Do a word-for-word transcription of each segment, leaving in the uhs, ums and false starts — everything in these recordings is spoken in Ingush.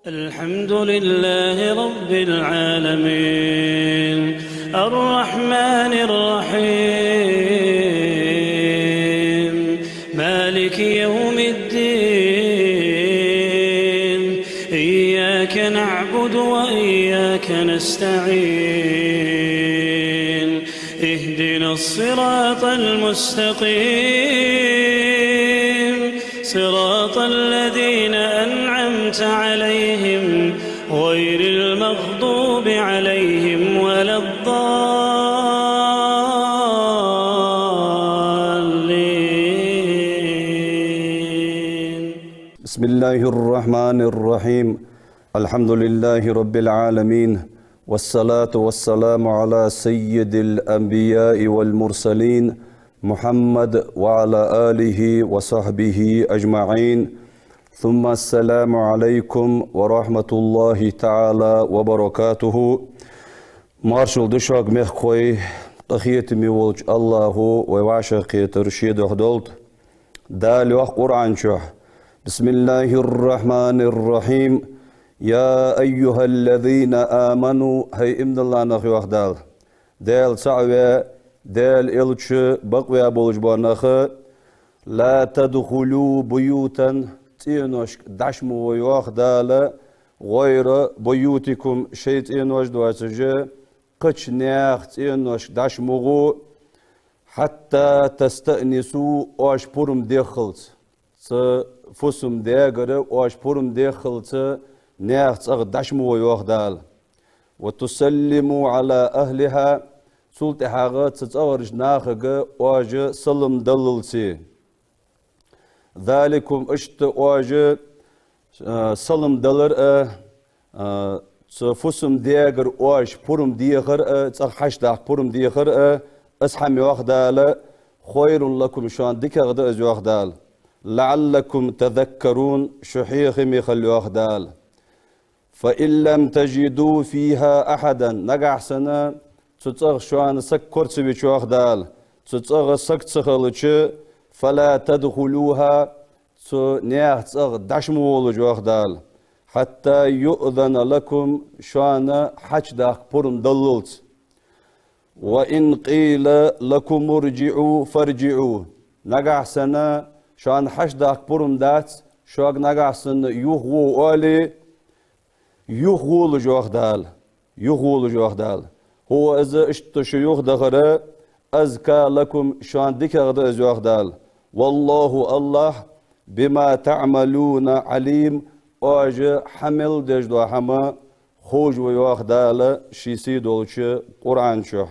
الحمد لله رب العالمين، الرحمن الرحيم، مالك يوم الدين، إياك نعبد وإياك نستعين، اهدنا الصراط المستقيم، صراط الذين أنعمت عليهم غير المغضوب عليهم ولا الضالين. بسم الله الرحمن الرحيم. الحمد لله رب العالمين، والصلاة والسلام على سيد الأنبياء والمرسلين محمد وعلى آله وصحبه أجمعين. ثم السلام عليكم ورحمة الله تعالى وبركاته. Маршал да шуга, мехкахой, къахетаме волча АллахӀа вай вӀашагӀкхетар Ший духьа долда. Дала йоах Къуръан чу: بسم الله الرحمن الرحيم. يا أيها الذين آمنوا, хӀай иман дилла нах, йоах Дала. Даьла цаӀ ваь, Даьла элча бакъваь болаш бола нах, لا تدخلوا بيوتا, цӀеношка дӀаш ма гӀо, йоах Дала, غير بيوتكم, шоай цӀенош доацаш, кхыча наьха цӀеношка дӀаш ма гӀо, حتى تستأنسوا, оаш пурам деххалца. Цу фусам-даьгара оаш пурам деххалца наьха цӀагӀа дӀаш ма гӀо, йоах Дала. وتسلموا على أهلها, цул тӀехьагӀа цу цӀагӀарча нахага оаш салам даллалца. ذلكم, иштта оаш, а, салам далар а, а, цу фусам-даьгара оаш пурам дехар а, цӀагӀа хьачудаккха пурам дехар а, из хӀама, йоах Дала, خير لكم, шоана дикагӀа да из, йоах Дала. لعلكم تذكرون, шо хьехаме хила, йоах Дала. فإن لم تجدوا فيها أحدا, нагахьа санна цу цӀагӀа шоана саг кора ца вича, йоах Дала, цу цӀагӀа саг ца хилча, فلا تدخلوها, цу наьха цӀагӀа дӀаш ма волалаш, йоах Дала, حتى يؤذن لكم, шоана хьачудаккха пурам даллалца. وإن قيل لكم ارجعوا فارجعوا. Нагахьа санна шоана хьачудаккха пурам дац, шуга нагахьа санна юхагӀо оале, юхагӀолаш, йоах Дала. ЮхагӀолаш, йоах Дала. هو, из, иштта шо юхадахар, أزكى لكم, шоана дикагӀа да из, йоах Дала. والله, АллахӀ, بما تعملون عليم, оаш хӀама мел деш дола хӀама ховш ва, йоах Дала Ший сий долча Къуръан чу.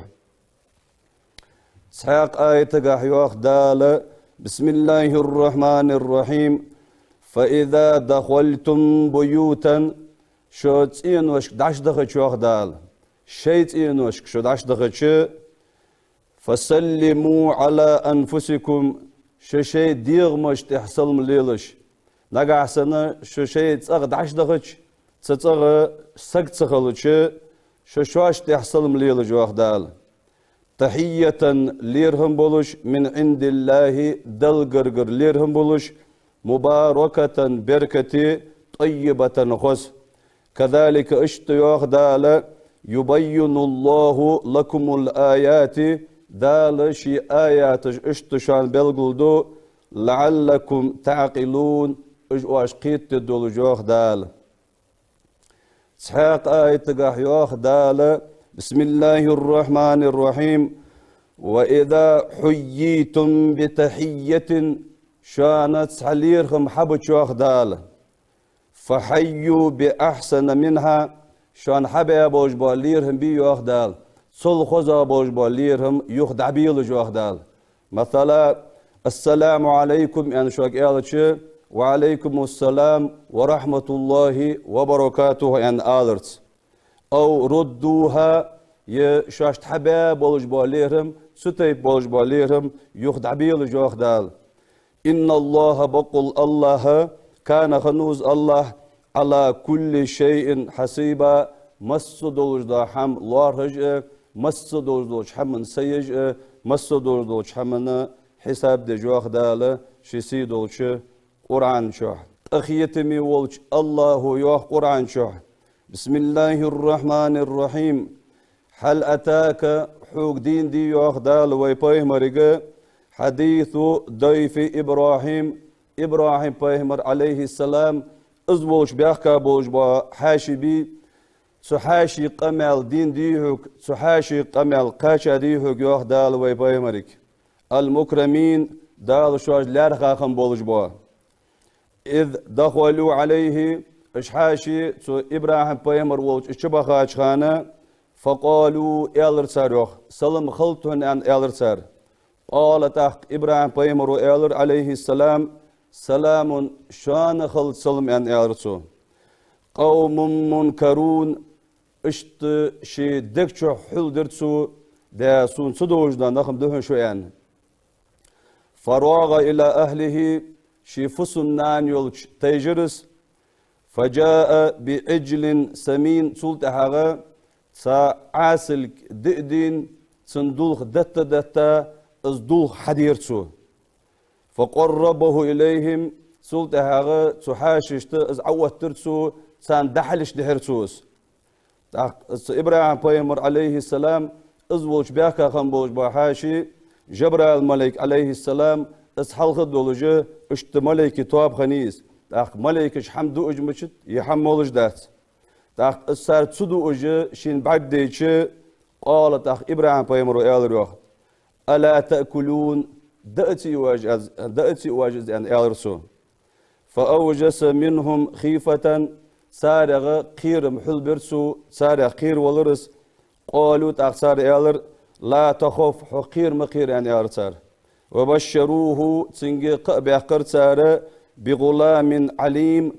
Цхьаькха аятагахьа йоах Дала: بسم الله الرحمن الرحيم. فإذا دخلتم بيوتا, шо цӀеношка дӀачудахача, йоах Дала, шоай цӀеношка шо дӀачудахача, فسلموا على أنفسكم, шо шоай дегӀамашта тӀа салам лелаш. Нагахьа санна шо шоай цӀагӀа дӀачудахача, цу цӀагӀа саг ца хилча, шо шоашта тӀа салам лелаш, йоах Дала. تحية, лерхӀам болаш, من عند الله, Далла гаргара лерхӀам болаш, مباركة, беркате, طيبة, хоза. كذلك, иштта, йоах Дала, يبين الله لكم الآيات, Дала Ший аяташ иштта шоана белгалду, لعلكم تعقلون, уж оаш кхетаде долаш, йоах Дала. Цхьаькха аятагахьа йоах Дала: بسم الله الرحمن الرحيم. وإذا حييتم بتحية, шоана цхьа лерхӀам хьабича, йоах Дала, فحيوا بأحسن منها, шоана хьабаь болаш бола лерхӀам бе, йоах Дала, цул хозагӀа болаш бола лерхӀам юха дӀабелаш, йоах Дала. Масала, السلام عليكم аьнна шуга аьлча, وعليكم السلام ورحمة الله وبركاته аьнна аларца. أو ردوها, е шоашта хьабаь болаш бола лерхӀам, цу тайпа болаш бола лерхӀам юха дӀабелаш, йоах Дала. إن الله, бакъволча АллахӀа, كان, хиннав из АллахӀ, على كل شيء حسيبا, масса долаш дола хӀама лоархӀаш а, масса долаш долча хӀаман саеш а, масса долаш долча хӀаман хьисап деш, йоах Дала Ший сий долча Къуръан чу. къахетаме волча АллахӀо йоах Къуръан чу: بسم الله الرحمن الرحيم. هل أتاك, хьога дийна дий, йоах Дала вай пайхамарга, حديث ضيف إبراهيم, ИбрахӀим пайхамар, عليه السلام, из волча баьхка болаш бола хьаьший бий, цу хьаьший къамаьл дийна дий хьога, цу хьаьший къамаьл кхаьча дий хьога, йоах Дала вай пайхамарга. المكرمين, Дала шоаш лаьрхӀа хинна болаш бола. إذ دخلوا عليه, уж хьаьший цу ИбрахӀим пайхамар волча чу бахача хана, فقالوا, аьлар цар, йоах, салам хилда хьона, аьнна, аьлар цар. قال, тӀаккха ИбрахӀим пайхамаро аьлар, عليه السلام: سلام, шоана хилда салам, аьнна, аьлар цо. قوم منكرون, иштта ший дег чу хьулдир цо, да, сона ца довзаш дола нах-м да хьона шо, аьнна. فراغ إلى أهله, ший фусам-нана йолча тайжар из. فجاء بعجل سمين, цул тӀехьагӀа цхьа Ӏасилг диъ дийна, цун дулх детта-детта, из дулх хьадера цо. فقربه إليهم, цул тӀехьагӀа цу хьаьшашта из Ӏооттар цо, царна дӀахьалхашдехьар цо из. ТӀаккха из цу ИбрахӀим пайхамар, عليه السلام, из волча баьхка хинна болаш бола хьаьший, Жабраил малайк, عليه السلام, из хьалха долаш, иштта малайкий тоаба хиннай из. ТӀаккха малайкаш хӀама дуаш мичад, е хӀама молаш дац. ТӀаккха из цар ца дуаш шийна бӀаргадайча, قال, тӀаккха ИбрахӀим пайхамаро аьлар, йоах: ألا تأكلون, даа ца йий оаш из, даа ца йий оаш из, аьнна, аьлар цо. فأوجس منهم خيفة, царех кхерам хьулбир цо, царех кхеравалар из. قالوا, тӀаккха цар аьлар: لا تخف, хьо кхера ма кхера, аьнна, аьлар цар. وبشروه, цунга кхаъ баьккхар цар, بغلام عليم,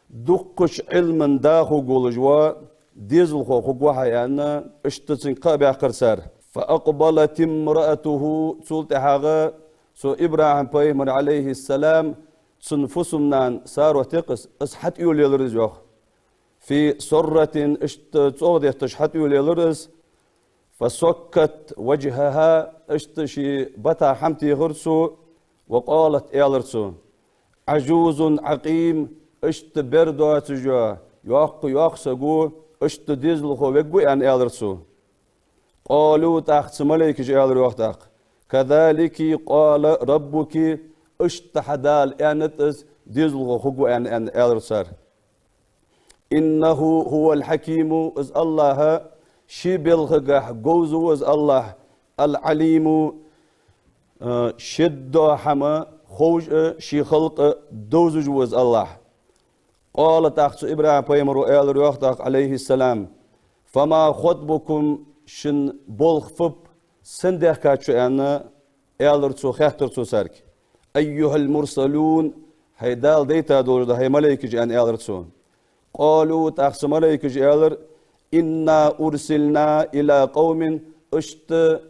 дуккхача Ӏилман да хургволаш вола дезалхо хургва хьа, аьнна, иштта цунга кхаъ баьккхар цар. فأقبلت امرأته, цул тӀехьагӀа цу ИбрахӀим пайхамар, عليه السلام, цун фусам-нана Сарот я-кх из, из хьатӀайолаелар из, йоах. في سرة, иштта цӀогӀа детташ хьатӀайолаелар из. فصكت وجهها, иштта ший бата хӀама техар цо, وقالت, аьлар цо: عجوز عقيم, иштта бер доацаш йола, йоккха-йоккха саг ва, иштта дезалхо вергва, аьнна, аьлар цо. قالوا, тӀаккха цу малайкаша аьлар, йоах, тӀаккха: كذلك قال ربك, иштта хьа Дала аьннад из, дезалхо хургва аьнна, аьнна, аьлар цар. إنه هو الحكيم, из АллахӀ ший белхагахьа говза ва из АллахӀ, العليم, э, шедда хӀама ховш а, ший халкъ а довзаш ва из АллахӀ. قال, тӀаккха цу ИбрахӀим пайхамаро аьлар, йоах, тӀаккха, عليه السلام: فما خطبكم, шун болх фу ба, сенна даьхкад шо, аьнна, аьлар цо, хаьттар цо царга. أيها المرسلون, хӀай Дала дайта долаш дола хӀай малайкаш, аьнна, аьлар цо. قالوا, тӀаккха цу малайкаша аьлар: إنا أرسلنا إلى قوم, иштта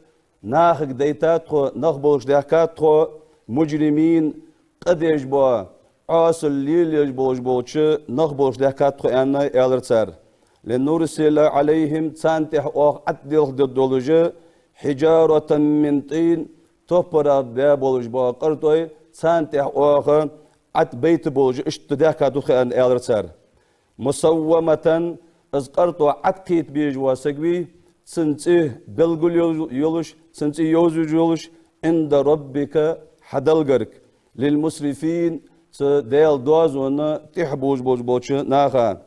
нахага дайта тхо, нах болаш даьхкад тхо, مجرمين, къа деш бола, Ӏосал лелаеш болаш болча нах болаш даьхкад тхо, аьнна, аьлар цар. لنرسل عليهم, царна тӀа оаха Ӏат делха дергдолаш, حجارة من طين, топпарах баь болаш бола къартӀой, царна тӀа оаха Ӏат байта болаш, иштта даьхкад тхо, аьнна, аьлар цар. مسومة, из къартӀо Ӏат кхета безаш вола саг вий, цун цӀи белгал йолаш, цун цӀи йовзаш йолаш, عند ربك, хьа Даьлагара, للمسرفين, цу Даьла доазона тӀехьа болаш болаш болча наха.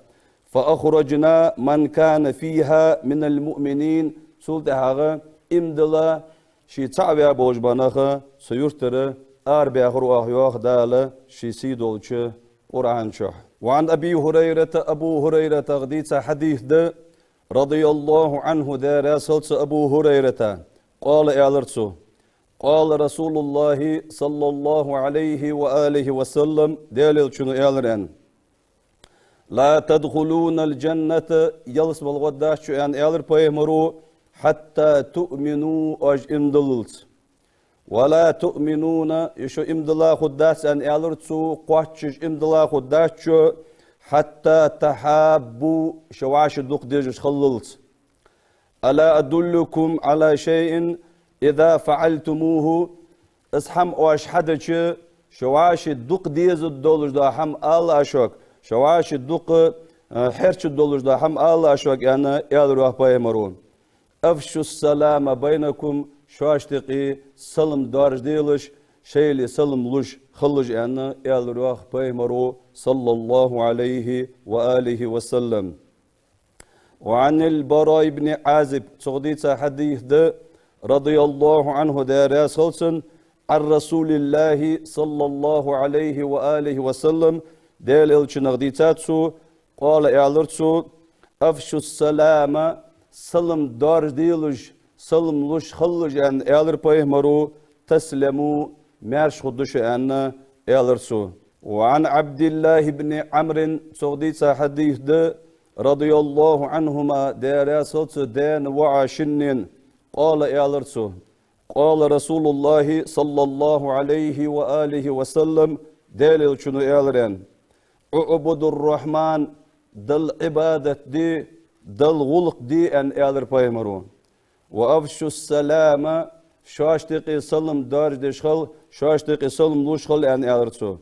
فأخرجنا من كان فيها من المؤمنين, цул тӀехьагӀа иман дилла, ший цаӀ ваь болаш бола нах цу юртара арабаьхар оаха, йоах Дала ший сий долча Къуръан чу. وعن أبي هريرة, Абу ХӀурайратах дийца хьадис да, رضي الله عنه, Даьла раьза хилва цунна Абу ХӀурайрата, قال, аьлар цо: قال رسول الله صلى الله عليه وآله وسلم, Даьла Элчано аьлар, аьнна: لا تدخلون الجنة, ялсмала гӀоргдац шо, аьнна, аьлар пайхамаро, حتى تؤمنوا, оаш иман диллалца. ولا تؤمنون, е шо иман дилла хургдац, аьнна, аьлар цо, кхоачаш иман дилла хургдац шо, حتى تحابوا, шо вӀаши дукха дезаш хиллалца. ألا أدلكم على شيء إذا فعلتموه, из хӀама оаш хьадича, Шо вӀаши дукха дезаш долаш дола хӀама ала аз шуга, шо вӀаши дукха, э, хьерчаш долаш дола хӀама ала аз шуга, аьнна, аьлар йоах пайхамаро. «أفشوا السلام بينكم», шоашта юкъе салам доаржаделаш, шоайла салам луш хилалаш, аьнна, аьлар йоах пайхамаро, صلى الله عليه وآله وسلم. وعن البراء بن عازب, цох дийца хьадис да, رضي الله عنه, Даьла раьза хилва цунна, عن رسول الله صلى الله عليه وآله وسلم, Даьла Элчанах дийцад цо, قال, аьлар цо: «أفشوا السلام», салам доаржаделаш, салам луш хилалаш, аьнна, аьлар пайхамаро, «تسلموا», маьрша хургда шо, аьнна, аьлар цо. وعن عبد الله بن عمرو, цох дийца хьадис да, رضي الله عنهما, Даьла раьза хилва цу даьна воӀа шиннена, قال, аьлар цо: قال رسول الله صلى الله عليه وآله وسلم, Даьла Элчано аьлар, аьнна: «اعبدوا الرحمن», Далла Ӏибадат де, Далла гӀулакх де, аьнна, аьлар пайхамаро. «وأفشوا السلام», шоашта юкъе салам доаржадеш хила, шоашта юкъе салам луш хила, аьнна, аьлар цо.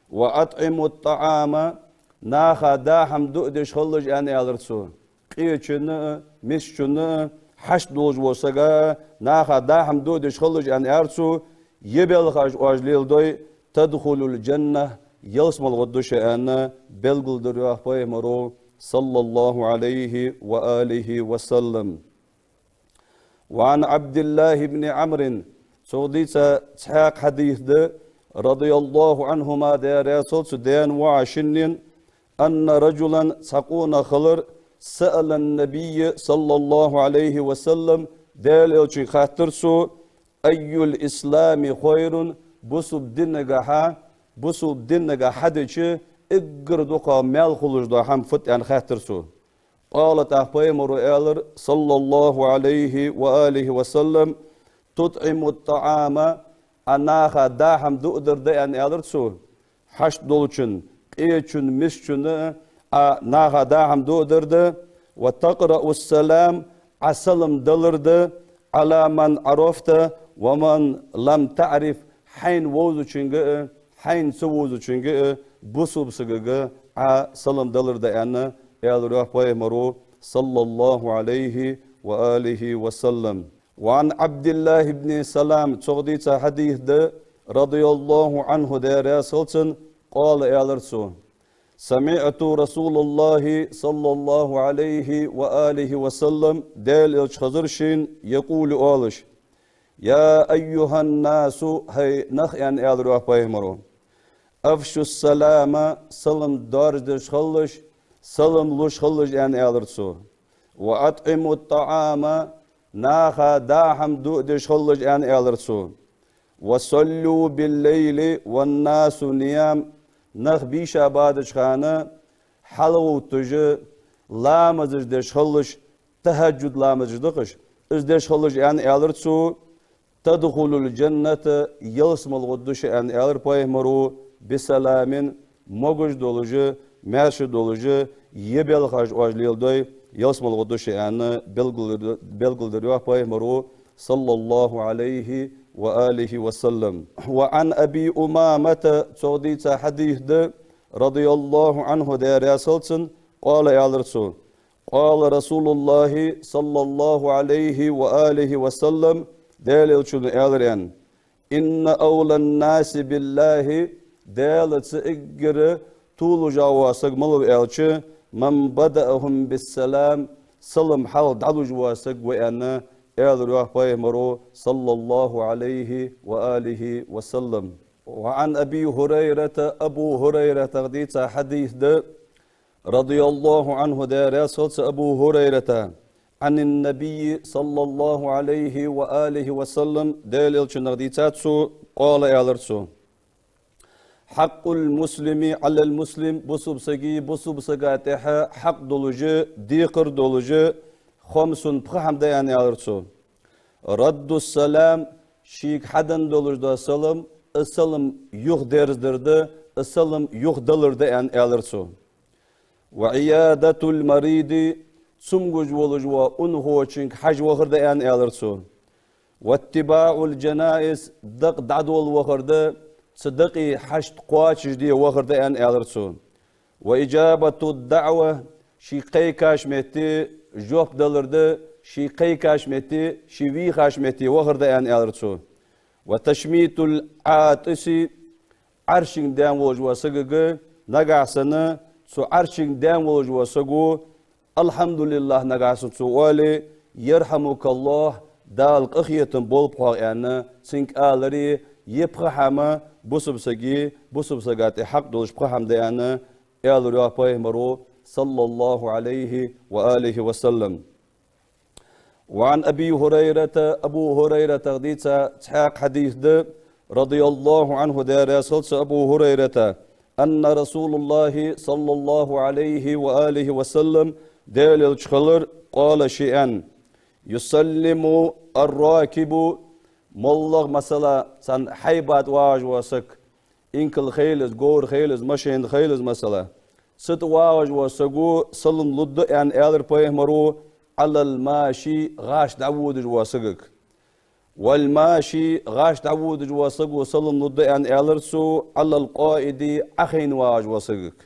«وأطعموا الطعام», наха даа хӀама дуадеш хилалаш, аьнна, аьлар цо. Къечунна а, мискачунна а, хьашт долаш волча сага а наха даа хӀама дуадеш хилалаш, аьнна, аьлар цо, е балхаш оаш леладой, «تدخلوا الجنة», ялсмала гӀоргда шо, аьнна, белгалдир йоах пайхамаро, صلى الله عليه وآله وسلم. وعن عبد الله بن عمرو, цох дийца цхьаькха хьадис да, رضي الله عنهما, Даьла раьза хилва цу даьна воӀа шиннена, أن رجلا, цхьа къонах хилар, سأل النبي صلى الله عليه وسلم, Даьла Элчанга хаьттар цо: «أي الإسلام خير», бусалба динагахьа, бусалба динагахьа хьадича, эггара дукха маьл хулаш дола хӀама фуд, аьнна, хаьттар цо. قال, тӀаккха пайхамаро аьлар, صلى الله عليه وآله وسلم: «تطعم الطعام», Ӏа наха даа хӀама дуадар да, аьнна, аьлар цо. Хьашт долчунна, къечунна, мискачунна Ӏа наха даа хӀама дуадар да, «وتقرأ السلام», Ӏа салам далар да, «على من عرفت ومن لم تعرف», хьайна вовзачунга а, хьайна ца вовзачунга а, бусалба сагага Ӏа салам далар да, аьнна, аьлар йоах пайхамаро, صلى الله عليه وآله وسلم. وعن عبد الله بن سلام, цох дийца хьадис да, رضي الله عنه, Даьла раьза хилва цунна, قال, аьлар цо: سمعت رسول الله صلى الله عليه وآله وسلم, Даьла Элча хезар шийна, يقول, оалаш: «يا أيها الناس», хӀай нах, аьнна, аьлар йоах пайхамаро. «أفشوا السلام», салам доаржадеш хилалаш, салам луш хилалаш, аьнна, аьлар цо. «وأطعموا الطعام», наха даа хӀама дуадеш хилалаш, аьнна, аьлар цо. «وصلوا بالليل والناس نيام», нах бийша бадача хана хьалгӀовтташ, ламазаш деш хилалаш, тахӀаджуд ламазаш да-кх уж, из деш хилалаш, аьнна, аьлар цо. «تدخلوا الجنة», ялсмала гӀоргда шо, аьнна, аьлар пайхамаро, «بسلام», могаш долаш а, маьрша долаш а, е балхаш оаш леладой, ялсмала гӀоргда шо, аьнна, белгал-, белгалдир йоах пайхамаро, صلى الله عليه وآله وسلم. وعن أبي أمامة, цох дийца хьадис да, رضي الله عنه, Даьла раьза хилва цунна, قال, аьлар цо: قال رسول الله صلى الله عليه وآله وسلم, Даьла Элчано аьлар, аьнна: «إن أولى الناس بالله», Даьлаца эггара толаш вола саг малав аьлча, «من بدأهم بالسلام», салам хьалха дӀалуш вола саг ва, аьнна, аьлар йоах пайхамаро, صلى الله عليه وآله وسلم. وعن أبي هريرة, Абу ХӀурайратах дийца хьадис да, رضي الله عنه, Даьла раьза хилва цу Абу ХӀурайрата, عن النبي صلى الله عليه وآله وسلم, Даьла Элчанах дийцад цо, قال, аьлар цо: «حق المسلم على المسلم», бусалба сага бусалба сага тӀехьа хьакъ долаш а, декхар долаш а, «خمس», пхи хӀама да, аьнна, аьлар цо. «رد السلام», шийга хьаденна долаш дола салам, из салам юхадерзадар да, из салам юхадалар да, аьнна, аьлар цо. «وعيادة المريض», цамогаш волаш вола унахочунга хьажа вахар да, аьнна, аьлар цо. «واتباع الجنائز», дакъа дӀадола вахар да, цу дакъий хьашт кхоачашде вахар да аьнна, аьлар цо. وإجابة الدعوة, ший кхайкача метте жоп далар да, ший кхайкача метте, ший вийхача метте вахар да аьнна, аьлар цо. وتشميت العاطس, Ӏаршинга даьнна волаш вола сагага, нагахьа санна цу Ӏаршинга даьнна волаш вола саго, «Алхьамдулиллахь», нагахьа санна цо оале, «Ярхьамукаллахь», Дала къахетам болба хьох аьнна, цунга аларе, е пхи хӀама бусалба сага, бусалба сага тӀа хьакъ долаш пхи хӀама да аьнна, аьлар йоах пайхамаро, саллаллахӀу Ӏалайхи ва алихи ва саллам. وعن أبي هريرة, Абу ХӀурайратах дийца цхьаькха хьадис да, радияллахӀу ӀанхӀу, Даьла раьза хилва цунна Абу ХӀурайрата, أن رسول الله صلى الله عليه وآله وسلم, Даьла Элча хилар, قال, ше аьннад: يسلم الراكب, моллагӀа, масала, цхьан хьайба тӀа вагӀаш вола саг, инкал хийла из, говр хийла из, машен хийла из, масала. Цу тӀа вагӀаш вола саго салам лургда аьнна, аьлар пайхамаро, على الماشي, гӀаш дӀаводаш вола сагага. والماشي, гӀаш дӀаводаш вола саго салам лургда аьнна, аьлар цо, على القاعد, Ӏохайна вагӀаш вола сагага.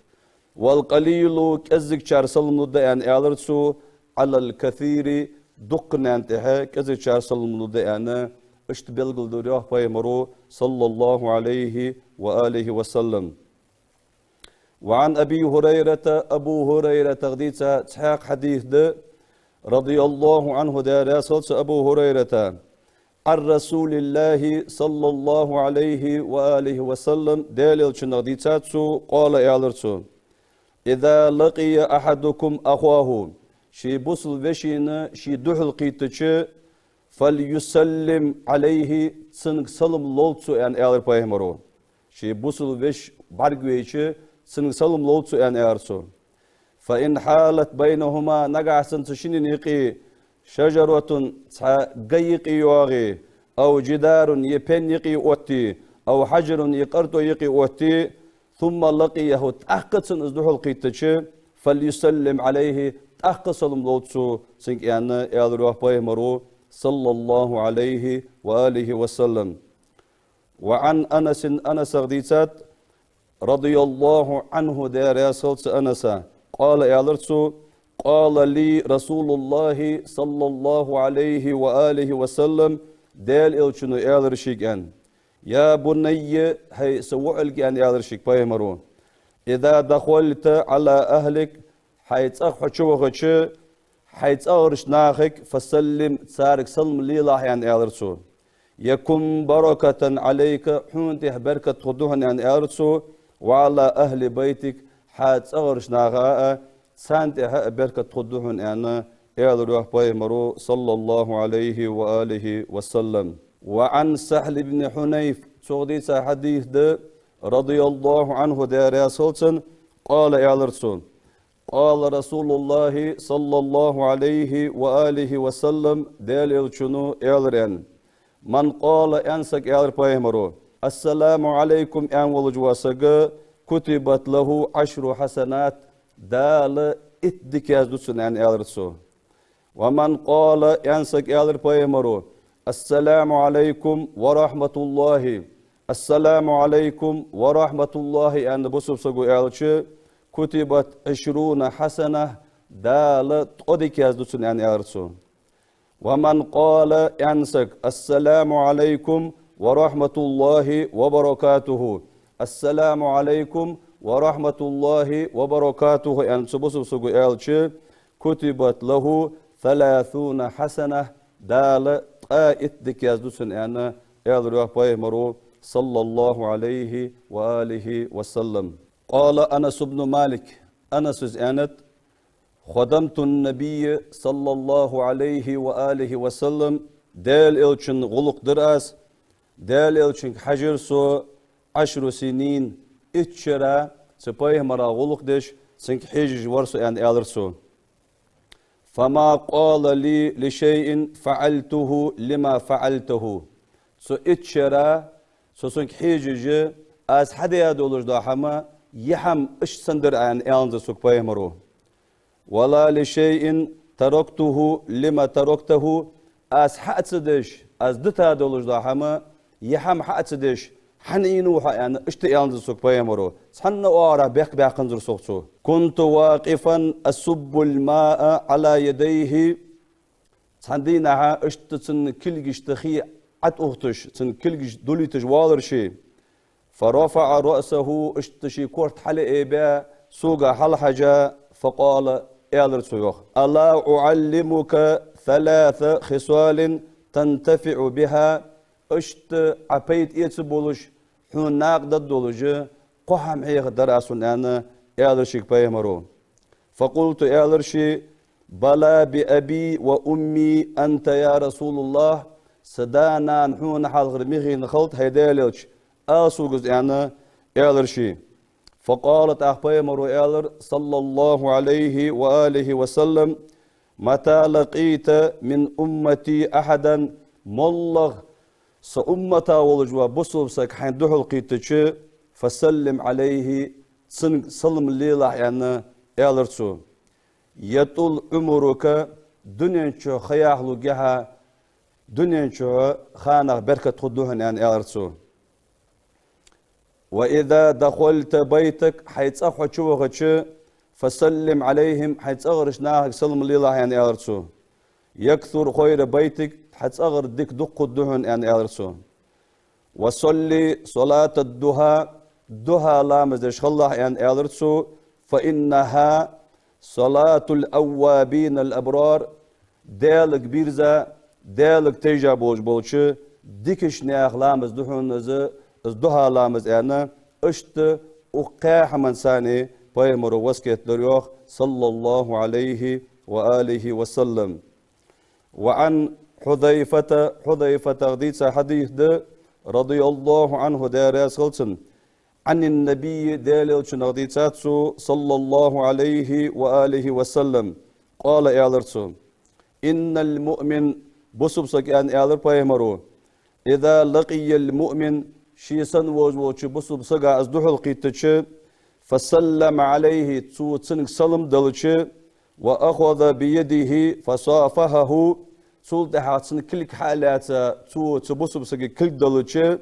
والقليل, кӀезигачар салам лургда аьнна, аьлар цо, على الكثير, дуккханна тӀехьа кӀезигачар салам лургда аьнна, иштта белгалдир йоах пайхамаро, саллаллахӀу Ӏалайхи ва алихи ва саллам. وعن أبي هريرة, Абу ХӀурайратах дийца цхьаькха хьадис да, радияллахӀу ӀанхӀу, Даьла раьза хилва цунна Абу ХӀурайрата, عن رسول الله صلى الله عليه وآله وسلم, Даьла Элчанах дийцад цо, قال, аьлар цо: إذا لقي أحدكم أخاه, ший бусалба вешийна ше духьалкхийттача, فليسلم عليه, цунга салам лолда цо аьнна, аьлар пайхамаро. Ший бусалба веший бӀаргавайча, цунга салам лолда цо аьнна, аьлар цо. فإن حالت بينهما, нагахьа санна цу шинна юкъе, شجرة, цхьа га юкъе йоагӀе, أو جدار, е пен юкъе отте, أو حجر, е къартӀо юкъе отте, ثم لقيه, тӀаккха цунна из духьалкхийттача, فليسلم عليه, тӀаккха салам лолда цо цунга аьнна, аьлар йоах пайхамаро, саллаллахӀу Ӏалайхи ва алихи ва саллам. وعن أنس, Анасах дийцад, радияллахӀу ӀанхӀу, Даьла раьза хилва цунна Анаса, قال, аьлар цо: قال لي رسول الله صلى الله عليه وآله وسلم, Даьла Элчано аьлар шийга аьнна: يا بني, хӀай са воӀалга, аьнна, аьлар шийга пайхамаро, إذا دخلت على أهلك, хьай цӀагӀа хьо чувахача, хьай цӀагӀарча нахага, فسلم, царга салам лелахь, аьнна, аьлар цо. يكن بركة عليك, хьона тӀехьа беркат хургда хьона, аьнна, аьлар цо, وعلى أهل بيتك, хьа цӀагӀарча наха а, царна тӀехьа а беркат хургда хьона, аьнна, аьлар йоах пайхамаро, саллаллахӀу Ӏалайхи ва алихи ва саллам. وعن سهل بن حنيف, цох дийца хьадис да, радияллахӀу ӀанхӀу, Даьла раьза хилва цунна, قال, аьлар цо: قال رسول الله صلى الله عليه وآله وسلم, Даьла Элчано аьлар аьнна: من قال, аьнна саг, аьлар пайхамаро, السلام عليكم, аьнна волаш вола саг, كتبت له عشر حسنات, Дала итт дика язду цунна, аьнна, аьлар цо. ومن قال, аьнна саг, аьлар пайхамаро, السلام عليكم ورحمة الله, السلام عليكم ورحمة الله, аьнна бусалба саго аьлча, كتبت عشرون حسنة, Дала ткъо дика язду цунна, аьнна, аьлар цо. ومن قال, аьнна саг, السلام عليكم ورحمة الله وبركاته, السلام عليكم ورحمة الله وبركاته, аьнна цу бусалба саго аьлча, كتبت له ثلاثون حسنة, Дала ткъаь итт дика язду цунна, аьнна, аьлар йоах пайхамаро, саллаллахӀу Ӏалайхи ва алихи ва саллам. قال أنس بن مالك, Анаса аьннад: خدمت النبي صلى الله عليه وآله وسلم, Даьла Элчан гӀулакх дир аз, Даьла Элчанга хьежар со, عشر سنين, итт шера цу пайхамара гӀулакх деш, цунга хьежаш вар со, аьнна, аьлар цо. فما قال لي لشيء فعلته لم فعلته. Цу итт шера со цунга хьежаш, аз хьадаь долаш дола хӀама, е хӀама иштта сенна дир Ӏа, аьнна, аьннадац сога пайхамаро. ولا لشيء تركته لم تركته, аз хьа а ца деш, аз дита долаш дола хӀама, е хӀама хьа а ца деш, «Хьан ийна ва хьо?» аьнна, иштта аьннадар сога пайхамаро. Цхьанна оагӀорахьа бехк баьккханзар сога цо. «كنت واقفا أصب الماء على يديه». Цхьан дийнахьа иштта цун кулгашта хий Ӏоухаш, цун кулгаш дулийташ воаллар ше. «فرفع رأسه», иштта ший корта хьалаайбаь, сога хьалхьежа, «فقال», аьлар цо йоах: «ألا أعلمك ثلاث خصال تنتفع بها؟» Иштта Ӏа пайда эца болаш, хьона накъадаргдолаш, кхо хӀама хьехадергда аз хьона, аьнна, аьлар шийга пайхамаро. «فقلت», аьлар ше: «بلى بأبي وأمي أنت يا رسول الله, са да-нана хьона хьалхара мехийна хилда, хӀай Даьла элча, ала сога из», аьнна, аьлар ше. «فقال», тӀаккха пайхамаро аьлар, صلى الله عليه وآله وسلم: «متى لقيت من أمتي أحدا», моллагӀа са уммата волаш вола бусалба саг хьайна духьалкхийттача, «فسلم عليه», цунга салам лелахь, аьнна, аьлар цо. «يطل عمرك», дунен чу ха яхьалургья хьа, дунен чу ханах беркат хургда хьона, аьнна, аьлар цо. «وإذا دخلت بيتك», хьай цӀагӀа хьо чувахача, «فسلم عليهم», хьай цӀагӀарча нахага салам лелахь, аьнна, аьлар цо. «يكثر خير بيتك», хьа цӀагӀара дика дукха хургда хьона, аьнна, аьлар цо. «وصل صلاة الضحى», духьа ламаз деш хилалахь, аьнна, аьлар цо, «فإنها صلاة الأوابين الأبرار», Даьлага бийрза, Даьлага тайжа болаш болча дикача наьха ламаз да хьона из, из духьа ламаз, аьнна, иштта укх кхаь хӀаман сани пайхамаро васкет даьд йоах, صلى الله عليه وآله وسلم. «وعن حذيفة», Хьузайфатах дийца хьадис да, «رضي الله عنه», Даьла раьза хилва цунна, «عن النبي», Даьла элчанах дийцад цо, «صلى الله عليه وآله وسلم», «قال», аьлар цо: «إن المؤمن», бусалба саг, аьнна, аьлар пайхамаро, «إذا لقي المؤمن», ше санна волаш волча бусалба сага из духьалкхийттача, «فسلم عليه», цо цунга салам делча, «وأخذ بيده فصافحه», цул тӀехьагӀа цун кулг хьа а лаьца, цо цу бусалба сага кулг делча,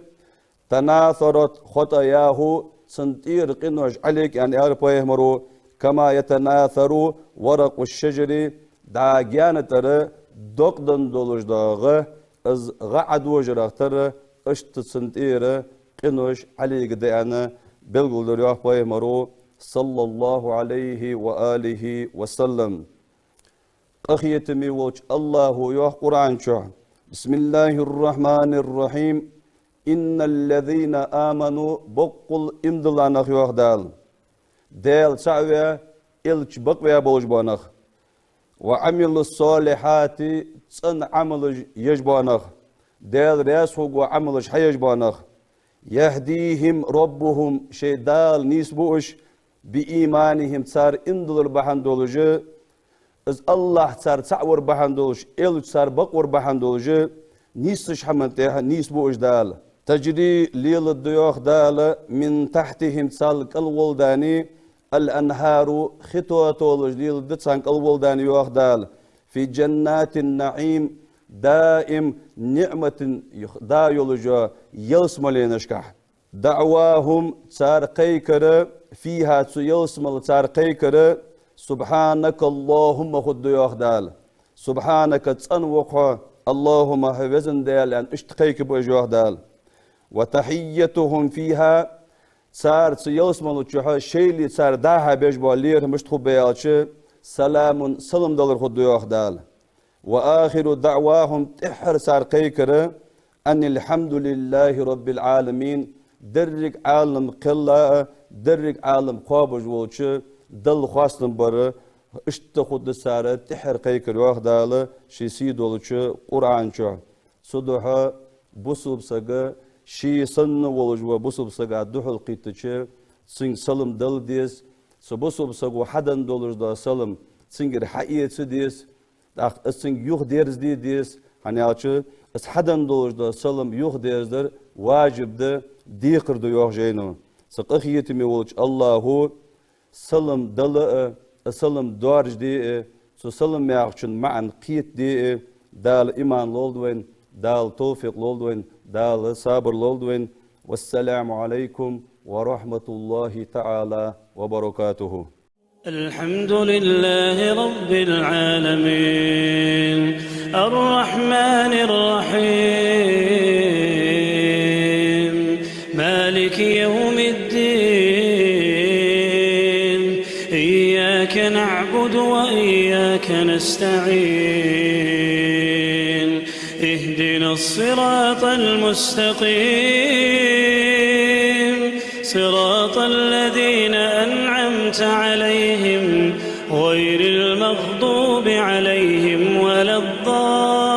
«تناثرت خطاياه», цун тӀера къинош Ӏолег, аьнна, аьлар пайхамаро, «كما يتناثر ورق الشجر», дӀа гаьна тӀара докъадаьнна долаш дола гӀа, из гӀа Ӏодожарах тара, иштта цун тӀера къинош Ӏолегаргда, аьнна, белгалдаьд йоах пайхамаро, صلى الله عليه وآله وسلم. Къахетаме волча АллахӀо йоах Къуръан чу: «بسم الله الرحمن الرحيم. إن الذين آمنوا», боккъал иман дилла нах, йоах Дала. Даьла цаӀ ваь, элча бакъваь болаш бола нах. «وعملوا الصالحات», цӀена Ӏамалаш еш бола нах. Даьла раьза хургвола Ӏамалаш хьаеш бола нах. «يهديهم ربهم», шоай Дала нийсбу уж, «بإيمانهم», цар иман диллар бахьан долаш, из АллахӀ цар цаӀ вар бахьан долаш, элча цар бакъвар бахьан долаш, нийсача хӀаман тӀа нийсбу уж Дала. «تجري», леладу йоах Дала, «من تحتهم», царна кӀал волаш дани, «الأنهار», хи то-, толаш леладу царна кӀал волаш дани йоах Дала, «في جنات النعيم», даим ниӀмата да йолаш йола ялсмаленашка. «دعواهم», цар кхайкар, «فيها», цу ялсмала цар кхайкар, «سبحانك اللهم» хургда йоах Дала. «سبحانك», цӀена ва хьо, «اللهم», хӀай веза Даьла, аьнна, иштта кхайкабу уж йоах Дала. «وتحيتهم فيها», цар цу ялсмала чу шоайла цар дӀахо беш бола лерхӀам мишта хургба аьлча, «سلام», салам далар хургда йоах Дала. «وآخر دعواهم», тӀеххьара цар кхайкар, «أن الحمد لله رب العالمين», деррига Ӏалам кхелла а, деррига Ӏалам кхоабаш волча Далла хоастам бар, иштта хургда цар тӀеххьара кхайкар йоах Дала ший сий долча Къуръан чу. Цудухьа бусалба саг, ше санна волаш вола бусалба сага духьалкхийттача, цунга салам дала деза, цу бусалба саго хьаденна долаш дола салам цунгара хьаэца деза, тӀаккха из цунга юхадерзаде деза, хӀана аьлча из хьаденна долаш дола салам юхадерзадар важиб да, декхар да йоах жайно. Цу къахетаме волча АллахӀо салам дала а, салам доаржаде а, цу салам яхачун маӀан кхетаде а Дала иман лолда вайна, Дала товфикъ лолда вайна, Дала сабар лолда вайна, والسلام عليكم ورحمة الله تعالى وبركاته. الحمد لله رب العالمين، الرحمن الرحيم، مالك يوم الدين، إياك نعبد وإياك نستعين، اهدنا الصراط المستقيم، صراط الذين أنعمت عليهم، غير المغضوب عليهم ولا الضالين.